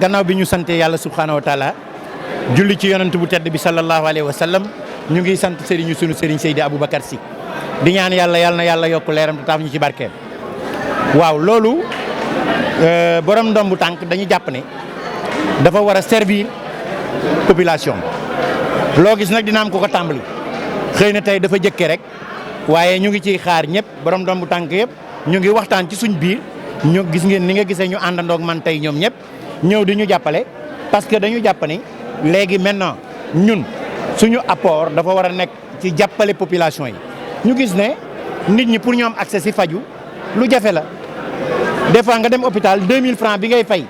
gannaaw bi ñu sante yàlla subhanahu wa taala julli ci yonent bu tedd bi sallallahu alayhi wa sallam ñu ngi sant sëriñu sunu sëriñ Seydi Aboubacar Sy di ñaan yàlla na yàlla yokk leeram te taaf ñu ci barkeem. waaw loolu borom ndombu tànk dañu jàpp ne dafa war a servir population loo gis nag dina am ko tàmbali xëy na tey dafa jëkke rek waaye ñu ngi ciy xaar ñëpp borom ndombu tànk yëpp ñu ngi waxtaan ci suñ biir ñu gis ngeen ni nga gisee ñu àndandoog man tey ñoom ñëpp ñëw di ñu jàppale parce que dañu jàpp ne léegi maintenant ñun suñu apport dafa war a nekk ci jàppale population yi ñu gis ne nit ñi pour ñu am accès si faju lu jafe la des fois nga dem hôpital 2000 francs bi ngay fay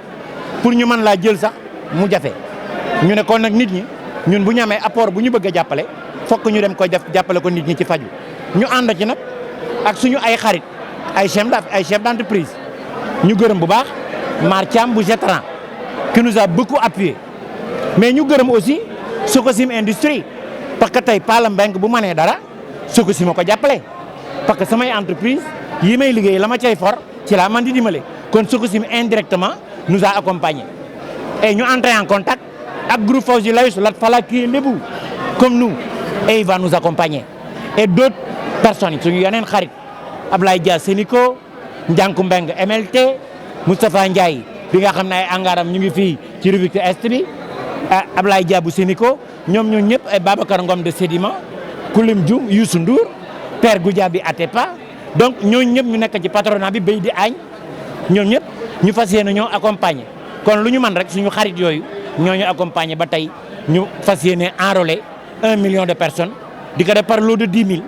pour ñu mën laa jël sax mu jafe ñu ne kon nag nit ñi ñun bu ñu amee apport bu ñu bëgg a jàppale fokk ñu dem koy def jàppale ko nit ñi ci faju ñu ànd ci nag ak suñu ay xarit ay chef d'entreprise ñu gërëm bu baax Mar Thiam bu Jetran qui nous a beaucoup appuyé mais ñu gërëm aussi Sococim Industrie parce que tey Pala Mbengue bu mënee dara Sococim a ko jàppale parce que samay entreprise yi may liggéey la ma cay for ci laa man di dimbale kon Sococim indirectement nous a accompagnés et ñu entré en contact ak groupe Fawzi Layus Lat Fala qui est lébu comme nous et il va nous accompagner et d'autres personnes suñu yeneen xarit Ablaye Dia Sénico Ndiankou Mbeng MLT Moustapha Ndiaye bi nga xam ne ay angaram ñu ngi fii ci Rufisque Est bi Ablaye Dia bu Sénico ñoom ñoo ñëpp ay Babacar Ngom de Sédima Koulim Dioum Youssou Ndour Père Goudiaby Atepa donc ñooñu ñëpp ñu nekk ci patronat bi béy di añ ñoom ñëpp ñu fas yéene ñoo accompagner kon lu ñu mën rek suñu xarit yooyu ñoo ñu accompagner ba tey ñu fas yéene enrôler 1 million de personnes di ko def par lot de 10 000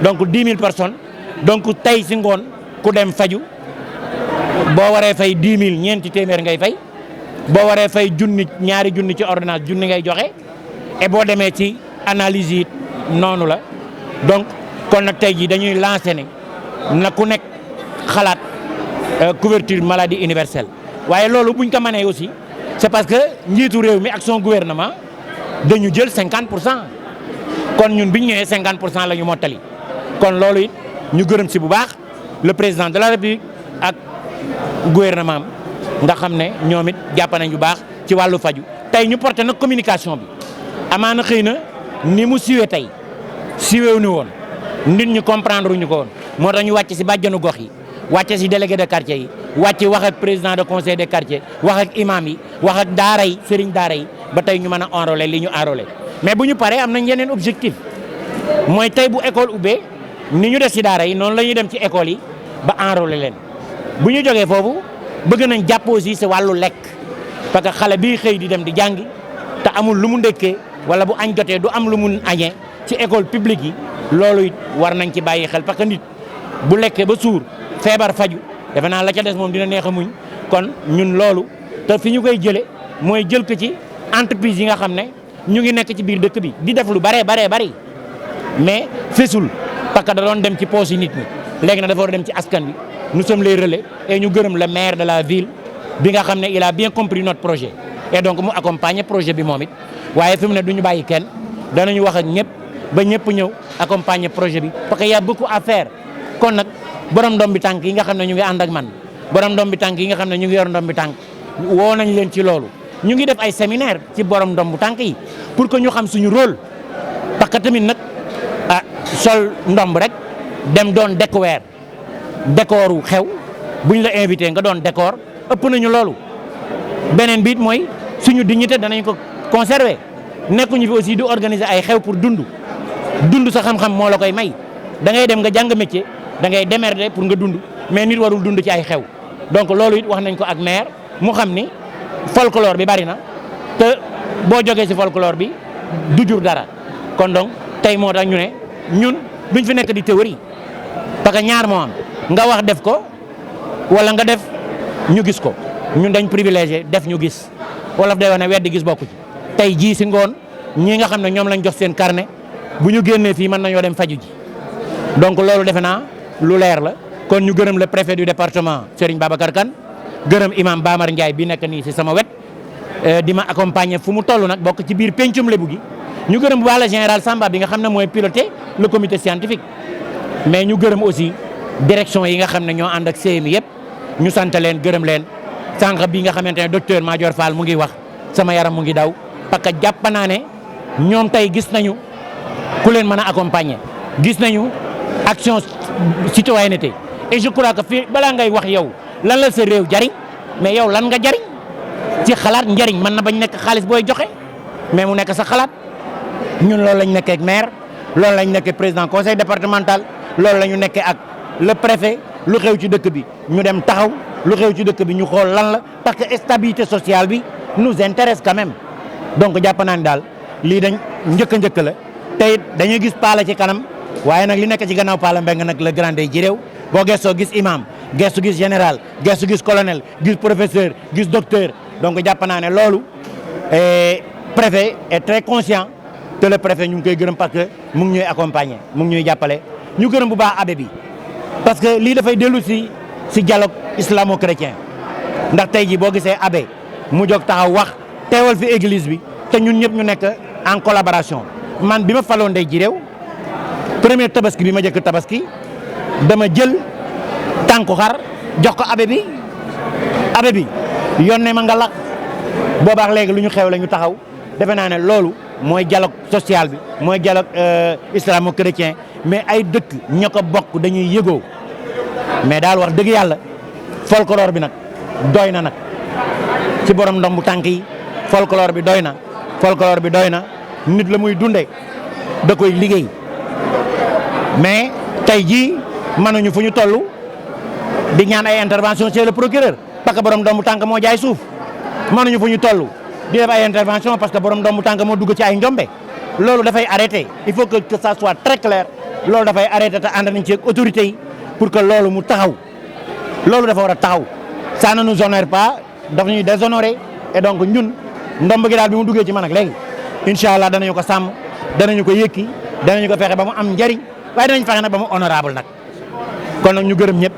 donc 10 000 personnes donc tey si ngoon ku dem faju boo waree fay 10 000 ñeenti téeméer ngay fay boo waree fay ñaari junni ci ordonnance junni ngay joxe et boo demee ci analyse yi noonu la donc kon nag tey jii dañuy lancer ne na ku nekk xalaat couverture maladie universelle waaye loolu buñ ko mënee aussi c'est parce que njiitu réew mi ak son gouvernement dañu jël 50% kon ñun biñ ñëwee 50% la ñu mottali kon loolu it ñu gërëm si bu baax le président de la République ak gouvernement nga xam ne ñoom it jàpp nañ bu baax ci wàllu faju tey ñu porté nag communication bi amaana xëy na ni mu siwee tey siweewu ni woon nit ñi comprendre ñu ko woon moo tax ñu wàcc si bàjjanu gox yi wàcc si délégué de quartier yi wàcc wax ak président de conseil des quartiers wax ak imam yi wax ak daara yi sëriñ daara yi ba tey ñu mën a enrôler li ñu enrôler mais bu ñu paree am nañ yeneen objectif mooy tey bu école ubbee ni ñu def si daara yi noonu la ñuy dem ci école yi ba enrôler leen bu ñu jógee foofu bëgg nañ jàpp aussi si wàllu lekk parce que xale bii xëy di dem di jàngi te amul lu mu ndëkkee wala bu añ jotee du am lu mu añee ci école publique yi loolu it war nañ ci bàyyi xel parce que nit bu lekkee ba suur feebar faju defe naa la ca des moom dina neex a muñ kon ñun loolu te fi ñu koy jële mooy jël ko ci entreprise yi nga xam ne ñu ngi nekk ci biir dëkk bi di def lu bari mais fesul parce que da doon dem ci poche yi nit ñi léegi nag dafa war a dem ci askan bi nous sommes les relais et ñu gërëm le maire de la ville bi nga xam ne il a bien compris notre projet et donc mu accompagner projet bi moom it waaye fi mu ne du ñu bàyyi kenn danañu wax ak ñëpp ba ñëpp ñëw accompagner projet bi parce que y a beaucoup à faire kon nag borom ndombi tànk yi nga xam ne ñu ngi ànd ak man borom ndombi tànk yi nga xam ne ñu ngi yor ndombi tànk woo nañ leen ci loolu ñu ngi def ay séminaire ci borom ndombu tànk yi pour que ñu xam suñu rôle parce que tamit nag sol ndomb rek dem doon décoru xew buñ la invité nga doon décor ëpp nañu loolu beneen biit mooy suñu dignité danañ ko conserver nekkuñu fi aussi di organiser ay xew pour dund sa xam-xam moo la koy may da ngay dem nga jàng métier da ngay démerder pour nga dund mais nit warul dund ci ay xew donc loolu it wax nañ ko ak maire mu xam ni folklore bi bari na te boo jógee ci folklore bi du jur dara kon donc tey moo tax ñu ne ñun duñ fi nekk di théorie parce que ñaar moo am nga wax def ko wala nga def ñu gis ko ñun dañ privilégié def ñu gis wolof day wax ne weddi gis bokku ci tey jii si ngoon ñi nga xam ne ñoom lañ jox seen carnet bu ñu génnee fii mën nañoo dem faju ji donc loolu defe naa lu leer la kon ñu gërëm le préfet du département Serigne Babacar Kane gërëm imam Bamar Ndiaye bi nekk nii si sama wet di ma accompagner fu mu toll nag bokk ci biir pencum Lebu gi ñu gërëm bu baax la général Samba bi nga xam ne mooy piloter le comité scientifique mais ñu gërëm aussi direction yi nga xam ne ñoo ànd ak CMI yëpp ñu sant leen gërëm leen sànq bi nga xamante ne docteur Madior Fall mu ngi wax sama yaram mu ngi daw parce que jàpp naa ne ñoom tey gis nañu ku leen mën a accompagner gis nañu action citoyenneté et je crois que fii balaa ngay wax yow lan la sa réew jariñ mais yow lan nga jariñ ci xalaat njariñ mën na bañ nekk xaalis booy joxe mais mu nekk sa xalaat ñun loolu lañ nekkee ak maire loolu lañ nekkee président conseil départemental loolu la ñu nekkee ak le préfet lu xew ci dëkk bi ñu dem taxaw lu xew ci dëkk bi ñu xool lan la parce que stabilité sociale bi nous intéresse quand même donc jàpp naa ne daal lii dañ njëkk la tey dañuy gis Palla ci kanam waaye nag li nekk ci gannaaw Palla Mbengue nag le grand day ji réew boo gëstoo gis imam gëstu gis général gëstu gis colonel gis professeur gis docteur donc jàpp naa ne loolu préfet est très conscient te le préfet ñu ngi koy gërëm parce que mu ngi ñuy accompagner mu ngi ñuy jàppale ñu gërëm bu baax abbé bi parce que lii dafay dellu si dialogue islamo-chrétien ndax tey jii boo gisee abbé mu jóg taxaw wax teewal fi église bi te ñun ñëpp ñu nekk en collaboration man bi ma faloon ndey ji réew premier tabaski bi ma jëkk tabaski dama jël tànku xar jox ko abbé bi yónnee ma nga la boobaax léegi lu ñu xew la ñu taxaw defe naa ne loolu mooy dialogue social bi mooy dialogue islamo-chrétien mais ay dëkk ña ko bokk dañuy yëgoo mais daal wax dëgg yàlla folklore bi nag doy na nag ci borom ndombu tànk yi folklore bi doy na nit la muy dunde da koy liggéey mais tey jii mënuñu fu ñu toll di ñaan ay intervention chez le procureur parce que borom ndombu tànk moo jaay suuf mënuñu fu ñu toll di def ay intervention parce que borom ndombu tànk moo dugg ci ay njombe loolu dafay arrêter il faut que ça soit très clair loolu dafay arrêter te ànd nañ ci ak autorités yi pour que loolu mu taxaw loolu dafa war a taxaw ça ne nous honore pas daf ñuy déshonorer et donc ñun ndomb gi daal bi mu duggee ci man ak léegi incha allah danañu ko sàmm danañu ko yëkki danañu ko fexe ba mu am njariñ waaye danañ fexe nag ba mu honorable nag kon nag ñu gërëm ñëpp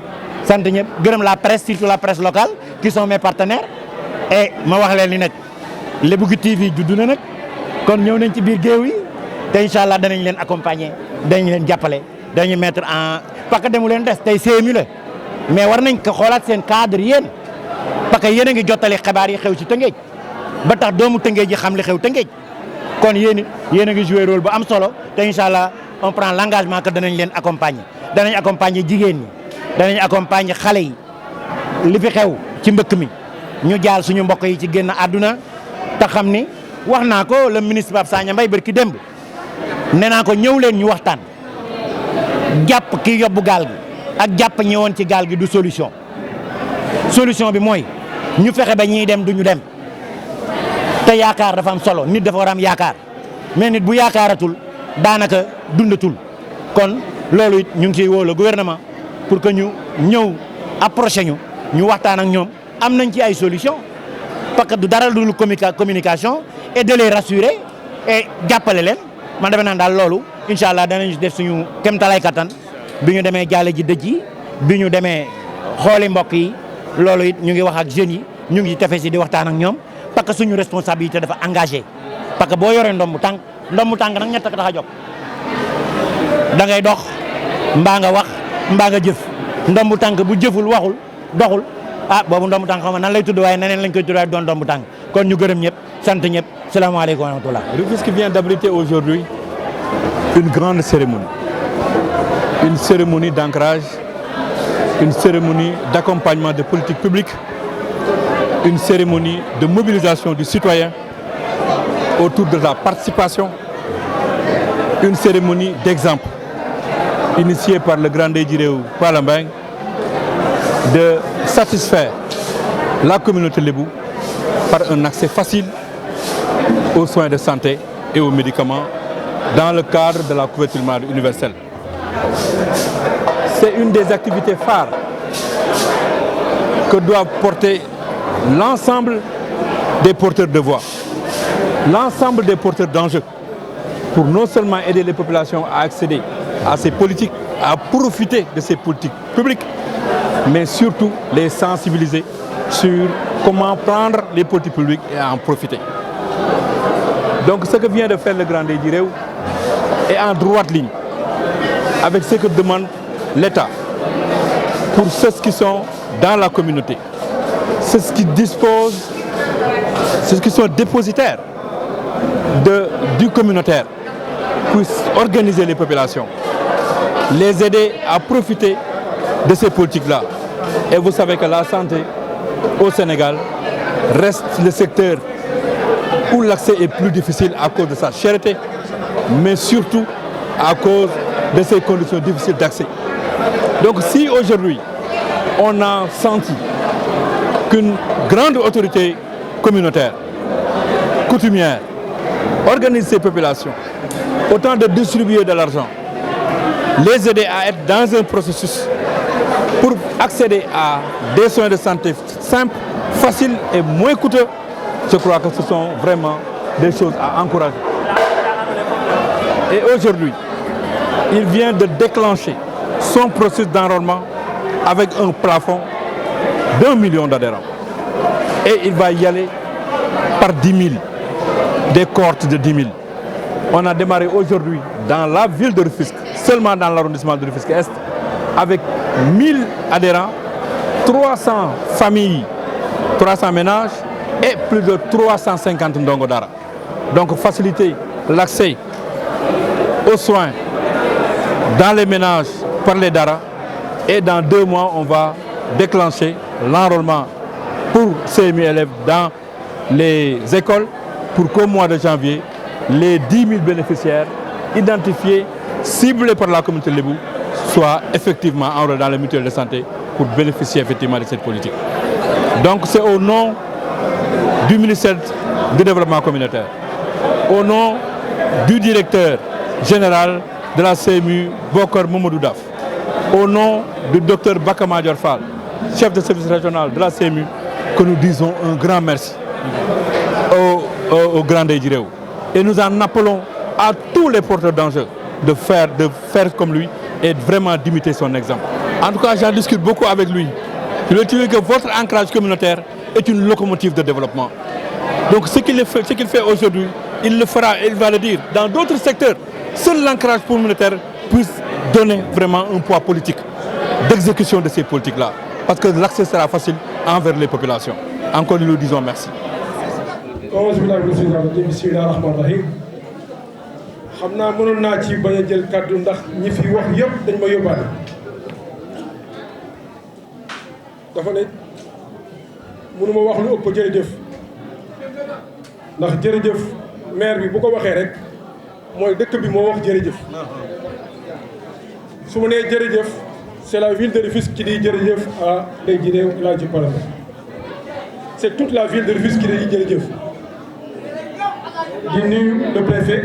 sant ñëpp gërëm la presse surtout la presse locale qui sont mes partenaires et ma wax leen ni nag Lebougui TV juddu na nag kon ñëw nañ ci biir géew yi te incha allah danañ leen accompagner danañ leen jàppale dañu mettre en parce que demu leen des tey CMU la mais war nañ ko xoolaat seen cadre yéen parce que yéen a ngi jottali xibaar yi xew ci Tëngéej ba tax doomu Tëngéej yi xam li xew Tëngéej kon yéen a ngi joué rôle bu am solo te incha allah on prend l'engagement que danañ leen accompagner danañ accompagner jigéen ñi danañ accompagner xale yi li fi xew ci mbëkk mi ñu jaal suñu mbokk yi ci génn àdduna te xam ni wax naa ko le ministre Pape Sagna Mbaye barki démb nee naa ko ñëw leen ñu waxtaan jàpp ki yóbbu gaal gi ak jàpp ñëwoon ci gaal gi du solution bi mooy ñu fexe ba ñiy dem duñu dem te yaakaar dafa am solo nit dafa war a am yaakaar mais nit bu yaakaaratul daanaka dundatul kon loolu it ñu ngi ciy woo le gouvernement pour que ñu ñëw approché ñu waxtaan ak ñoom am nañ ci ay solution parce que du dara lu communication et de les rassurer et jàppale leen man defe naa daal loolu incha allah danañ def suñu kéemtalaay kattan bi ñu demee jaale ji dëj yi bi ñu demee xooli mbokk yi loolu it ñu ngi wax ak jeunes yi ñu ngi tefes yi di waxtaan ak ñoom parce que suñu responsabilité dafa engagé parce que boo yoree ndombu tànk nag ñett ko tax a jóg da ngay dox mbaa nga wax mbaa nga jëf ndombu tànk bu jëful waxul doxul boobu ndombu tànk xam nga nan lay tudd waaye neneen lañ koy tudd waaye doon ndombu tànk kon ñu gërëm ñëpp sant ñëpp salaamaaleykum wa rahmatullah. Rufisque vient d'abriter aujourd'hui une grande cérémonie. Une cérémonie d'ancrage, une cérémonie d'accompagnement de politique publique, une cérémonie de mobilisation du citoyen autour de la participation, une cérémonie d'exemple initiée par le grand Djireu Palla Mbengue de satisfaire la communauté lébou par un accès facile aux soins de santé et aux médicaments dans le cadre de la couverture maladie universelle. C'est une des activités phares que doivent porter l'ensemble des porteurs de voix, l'ensemble des porteurs d'enjeux, pour non seulement aider les populations à accéder à ces politiques, à profiter de ces politiques publiques, mais surtout les sensibiliser sur comment prendre les politiques publiques et en profiter. Donc ce que vient de faire le grand Djireu est en droite ligne avec ce que demande l'État pour ceux qui sont dans la communauté. c'est ce qui dispose, c'est ce qui sont dépositaires du communautaire, puissent organiser les populations, les aider à profiter de ces politiques-là. Et vous savez que la santé au Sénégal reste le secteur où l'accès est plus difficile à cause de sa cherté, mais surtout à cause de ces conditions difficiles d'accès. Donc si aujourd'hui on a senti qu'une grande autorité communautaire, coutumière, organise ces populations, autant de distribuer de l'argent, les aider à être dans un processus pour accéder à des soins de santé simples, faciles et moins coûteux, je crois que ce sont vraiment des choses à encourager. Et aujourd'hui, il vient de déclencher son processus d'enrôlement avec un plafond d'1 million d'adhérents. Et il va y aller par 10 000, des cohortes de 10 000. On a démarré aujourd'hui dans la ville de Rufisque, seulement dans l'arrondissement de Rufisque-Est, avec 1000 adhérents, 300 familles, 300 ménages et plus de 350 ndongo dara. Donc faciliter l'accès aux soins dans les ménages par les dara. Et dans 2 mois, on va déclencher l'enrôlement pour CMU élèves dans les écoles pour qu'au mois de janvier, les 10 000 bénéficiaires identifiés, ciblés par la communauté Lébou, soient effectivement enrôlés dans les mutuelles de santé pour bénéficier effectivement de cette politique. Donc c'est au nom du ministère du Développement communautaire, au nom du directeur général de la CMU, Bokar Mamadou Daf, au nom du docteur Bakama Dior Fall, chef de service régional de la CMU, que nous disons un grand merci au Grand Djireu. Et nous en appelons à tous les porteurs d'enjeux de faire comme lui et vraiment d'imiter son exemple. En tout cas, j'en discute beaucoup avec lui. Je lui dis que votre ancrage communautaire est une locomotive de développement. Donc ce qu'il fait aujourd'hui, il le fera, il va le dire. Dans d'autres secteurs, seul l'ancrage communautaire puisse donner vraiment un poids politique d'exécution de ces politiques-là. Parce que l'accès sera facile envers les populations. Encore nous disons merci. xam naa mënoon naa ci bañ a jël kàddu ndax ñi fi wax yëpp dañ ma yóbbaale dafa ne mënuma wax lu ëpp jërëjëf ndax jërëjëf maire bi bu ko waxee rek mooy dëkk bi moo wax jërëjëf su ma nee jërëjëf c'est la ville de Rufisque qui dit jërëjëf à Ndeye Djireu El Hadji Palame. C'est toute la ville de Rufisque qui dit jërëjëf. Di nuyu le préfet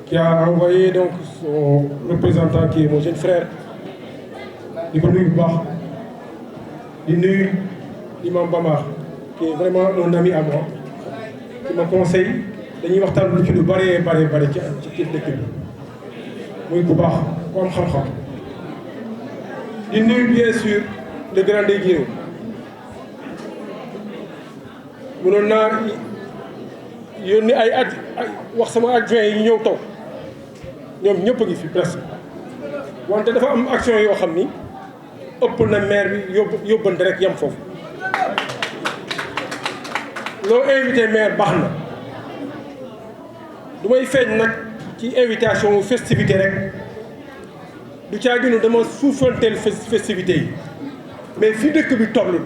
qui a envoyé donc son représentant qui est mon jeune frère di ko nuyu bu baax di nuyu Imam Bamar qui est vraiment un ami à moi qui me conseille dañuy waxtaan lu ci lu bare ci dëkk bi muy bu baax ku am xam-xam di nuyu bien sûr le Grand Djireu mënoon naa yónni ay wax sama adjoint yi ñëw taw ñoom ñëpp a ngi fi presque wante dafa am action yoo xam ni ëpp na maire bi yóbbante rek yem foofu loo invité maire baax na du may feeñ nag ci invitation festivité rek du caa gënu dama suufanteel festivité yi mais fi dëkk bi toll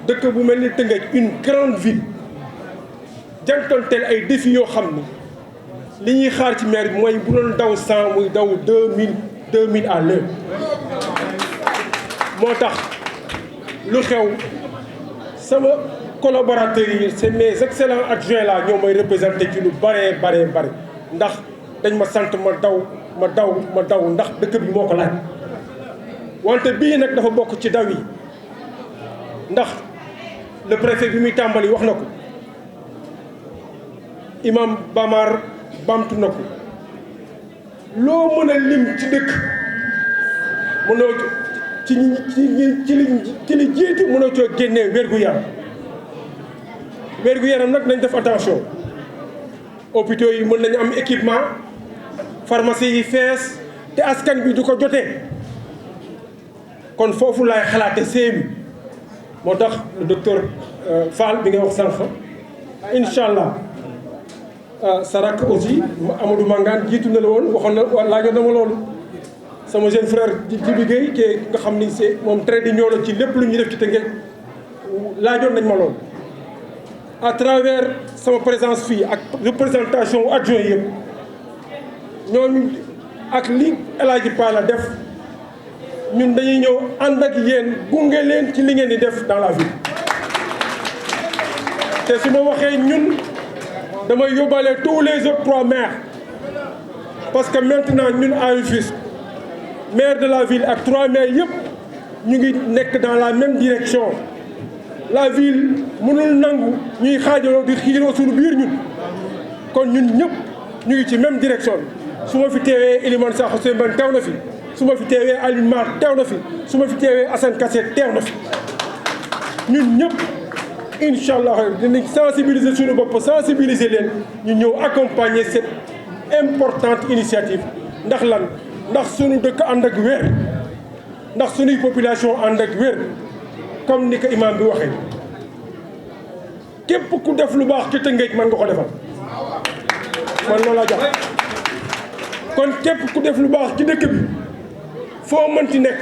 dëkk bu mel ni Tëngéej une grande ville jànkonteel ay défis yoo xam ni li ñuy xaar ci maire bi mooy bu doon daw 100 muy daw 2000 à l'heure moo tax lu xew sama collaborateurs yi c'est mes excellents adjoints là ñoo may représenté ci lu bare ndax dañ ma sant ma daw ndax dëkk bi moo ko laaj wante bii nag dafa bokk ci daw yi ndax le préfet bi muy tàmbali wax na ko imam Bamar bamtu na ko loo mën a lim ci dëkk mënoo ci li jiitu mënoo coo génnee wér-gu-yaram nag nañ def attention hôpitaux yi mën nañu am équipement pharmacie yi fees te askan bi du ko jotee kon foofu laay xalaate CMU moo tax le docteur Fall bi nga wax sànq incha allah Sarak aussi Amadou Mangane jiitu na la woon waxoon na laajoon na ma loolu sama jeune frère Djibi Gueye kii nga xam ni c'est moom très di ñoo la ci lépp lu ñuy def ci Tëngéej laajoon nañ ma loolu à travers sama présence fii ak représentation adjoint yëpp ñooñu ak li El Hadji Pala def ñun dañuy ñëw ànd ak yéen gunge leen ci li ngeen di def dans la ville te su ma waxee ñun damay yóbbaale tous les autres 3 maires parce que maintenant ñun à Rufisque maire de la ville ak 3 maires yëpp ñu ngi nekk dans la même direction la ville mënul nangu ñuy xaajaloo di xiiroo suñu biir ñun kon ñun ñëpp ñu ngi ci même direction bi su ma fi teewee Elimane Sakho Sembène teew na fi su ma fi teewee Alioune Mar teew na fi su ma fi teewee Assane Kassé teew na fi ñun ñëpp incha allah dinañ sensibiliser suñu bopp sensibiliser leen ñu ñëw accompagner cette importante initiative ndax lan ndax suñu dëkk ànd ak wér ndax suñuy population ànd ak wér comme ni ko imam bi waxee képp ku def lu baax ci Tëngéej man nga ko defal man loolu laa jàpp kon képp ku def lu baax ci dëkk bi foo mënti nekk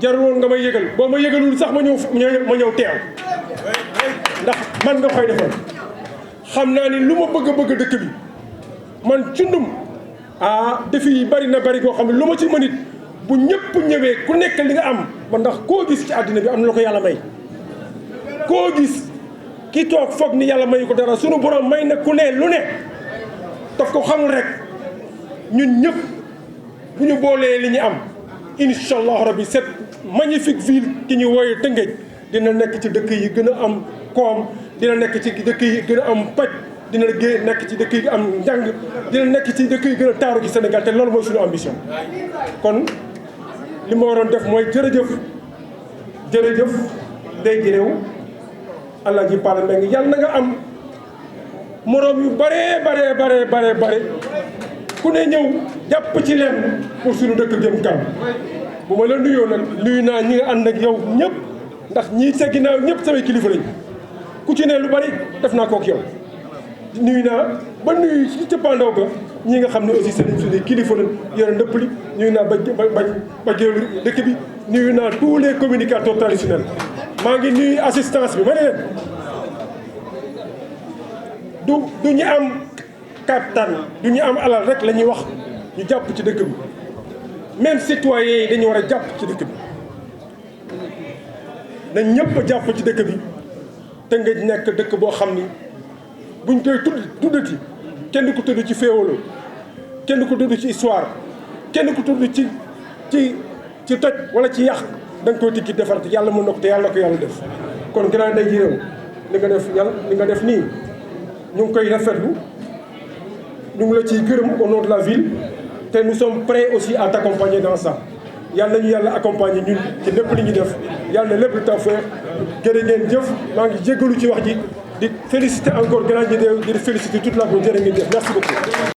jarul nga may yëgal boo ma yëgalul sax ma ñëw teew ndax man nga koy defal xam naa ni lu ma bëgg dëkk bi man cundum defi yi bari na bari koo xam ne lu ma ci mënit bu ñëpp ñëwee ku nekk li nga am ba ndax koo gis ci àddina bi am na la ko yàlla may koo gis ki toog foog ni yàlla may ko dara sunu borom may na ku ne lu ne daf ko xamul rek ñun ñëpp bu ñu boolee li ñu am incha allah rabbi cette magnifique ville ki ñu wooyee Tëngéej dina nekk ci dëkk yi gën a am koom dina nekk ci dëkk yi gën a am paj dina nekk ci dëkk yi am njàng dina nekk ci dëkk yi gën a taaru ci Sénégal te loolu mooy suñu ambition kon li ma waroon def mooy jërëjëf ndey ji réew El Hadji Pala Mbengue yàlla na nga am moroom yu bare ku ne ñëw jàpp ci leen pour suñu dëkk jëm kanam bu ma la nuyoo nag nuyu naa ñi nga ànd ak yow ñëpp ndax ñii sa ginnaaw ñëpp samay kilifa lañ ku ci ne lu bari def naa kook yow nuyu naa ba nuyu ci cëppaandaw ga ñi nga xam ne aussi seen suñu kilifa lañ yore ndëpp li nuyu naa ba géwél dëkk bi nuyu naa tous les communicateurs traditionnels maa ngi nuyu assistance bi ma ne leen du ñu am kattan du ñu am alal rek la ñuy wax ñu jàpp ci dëkk bi même citoyens yi dañu war a jàpp ci dëkk bi nañ ñëpp a jàpp ci dëkk bi Tëngéej nekk dëkk boo xam ni buñ koy tuddati kenn du ko tudd ci féewaloo kenn du ko tudd ci histoire kenn du ko tudd ci toj wala ci yàq da nga koy tikki defar te yàlla mën na ko te yàlla na ko yàlla def kon grand day ji réew li nga def nii ñu ngi koy rafetlu ñu ngi la ciy gërëm au nom de la ville te nous sommes prêts aussi à t'accompagner dans ça yàlla nañu yàlla accompagner ñun ci lépp li ñu def yàlla na lépp lu taw feex jërë ngeen jëf maa ngi jéggalu ci wax ji di féliciter encore grand ji di féliciter toute la commune jërë ngeen jëf merci beaucoup